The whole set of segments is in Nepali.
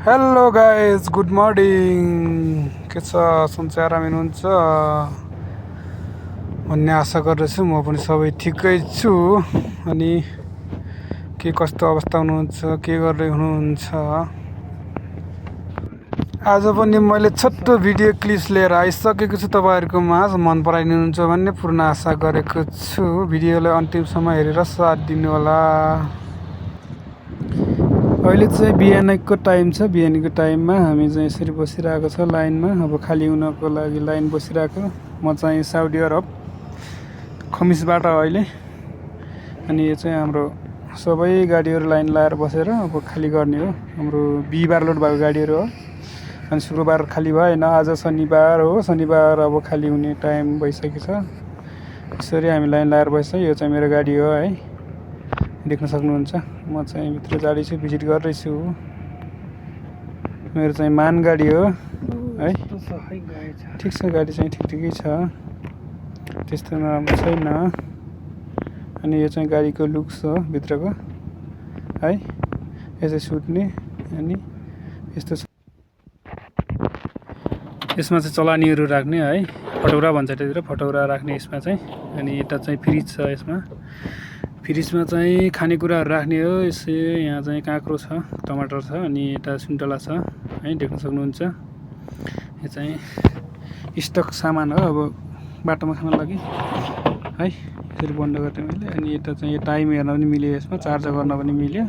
हेलो गाइज गुड मर्निङ के छ सन्चै आराम हुनुहुन्छ भन्ने आशा गर्दछु। म पनि सबै ठिकै छु। अनि के कस्तो अवस्था हुनुहुन्छ, के गर्दै हुनुहुन्छ? आज पनि मैले छोटो भिडियो क्लिप्स लिएर आइसकेको छु। तपाईँहरूको माझ मन पराइदिनुहुन्छ भन्ने पूर्ण आशा गरेको छु। भिडियोलाई अन्तिमसम्म हेरेर साथ दिनुहोला। अहिले चाहिँ बिहानको टाइम छ। बिहानको टाइममा हामी चाहिँ यसरी बसिरहेको छ लाइनमा। अब खाली हुनको लागि लाइन बसिरहेको। म चाहिँ साउदी अरब खमिसबाट अहिले। अनि यो चाहिँ हाम्रो सबै गाडीहरू लाइन लाएर बसेर अब खाली गर्ने हो। हाम्रो बिहिबार लोड भएको गाडीहरू हो। अनि शुक्रबार खाली भएन, आज शनिबार हो। शनिबार अब खाली हुने टाइम भइसकेको छ। यसरी हामी लाइन लाएर बस्छ। यो चाहिँ मेरो गाडी हो है, देख्न सक्नुहुन्छ। म चाहिँ भित्र जाँदैछु, भिजिट गर्दैछु। मेरो चाहिँ मान गाडी हो है। ठिक छ, गाडी चाहिँ ठिकै छ, त्यस्तो नराम्रो छैन। अनि यो चाहिँ गाडीको लुक्स हो भित्रको है। यो चाहिँ सुत्ने अनि यस्तो छ। यसमा चाहिँ चलानीहरू राख्ने है, फटौरा भन्छ त्यतिर, फटौरा राख्ने यसमा चाहिँ। अनि यता चाहिँ फ्रिज छ। यसमा फ्रिजमा चाहिँ खानेकुराहरू राख्ने हो। यसै यहाँ चाहिँ काँक्रो छ, टमाटर छ, अनि यता सुन्तला छ है, देख्न सक्नुहुन्छ। यो चाहिँ स्टक सामान हो, अब बाटोमा खान लागि है। यसरी बन्द गरेँ मैले। अनि यता चाहिँ यो टाइम हेर्न पनि मिल्यो, यसमा चार्ज गर्न पनि मिल्यो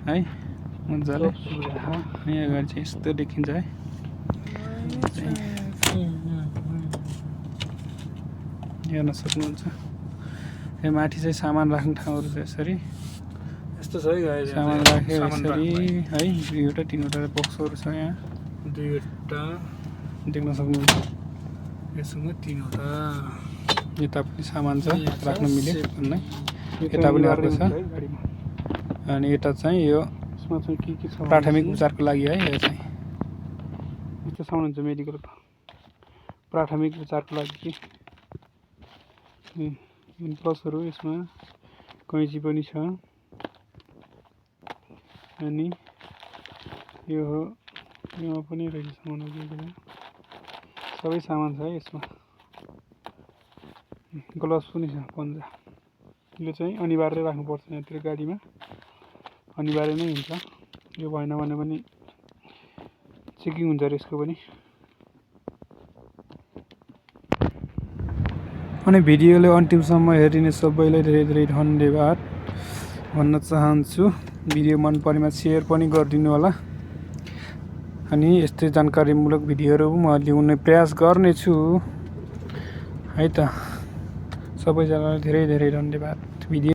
है मजाले। यहाँ अगाडि चाहिँ यस्तो देखिन्छ है। हेर्न सक्नुहुन्छ। यो माथि चाहिँ सामान राख्ने ठाउँहरू छ। यसरी यस्तो छ है गाइस, सामान राख्यो यसरी है। दुईवटा तिनवटा बक्सहरू छ यहाँ, दुईवटा देख्न सक्नुहुन्छ। यससँग तीनवटा। यता पनि सामान छ राख्न मिल्यो भन्ने। यता पनि अर्को छ। अनि यता चाहिँ यो यसमा चाहिँ के छ प्राथमिक उपचारको लागि है। यो चाहिँ यस्तो सामान हुन्छ मेडिकल प्राथमिक उपचारको लागि। प्लसहरू यसमा कैँची पनि छ। अनि यो हो, योमा पनि रहेछ सामानहरू, सबै सामान छ है यसमा। ग्लभ्स पनि छ, पन्जा। यो चाहिँ अनिवार्य राख्नुपर्छ यहाँतिर गाडीमा, अनिवार्य नै हुन्छ। यो भएन भने पनि चेकिङ हुन्छ अरे यसको पनि। अनि भिडियोले अन्तिमसम्म हेरिने सबैलाई धेरै धेरै धन्यवाद भन्न चाहन्छु। भिडियो मन परेमा सेयर पनि गरिदिनु होला। अनि यस्तै जानकारीमूलक भिडियोहरू म ल्याउने प्रयास गर्नेछु है त। सबैजनालाई धेरै धेरै धन्यवाद। भिडियो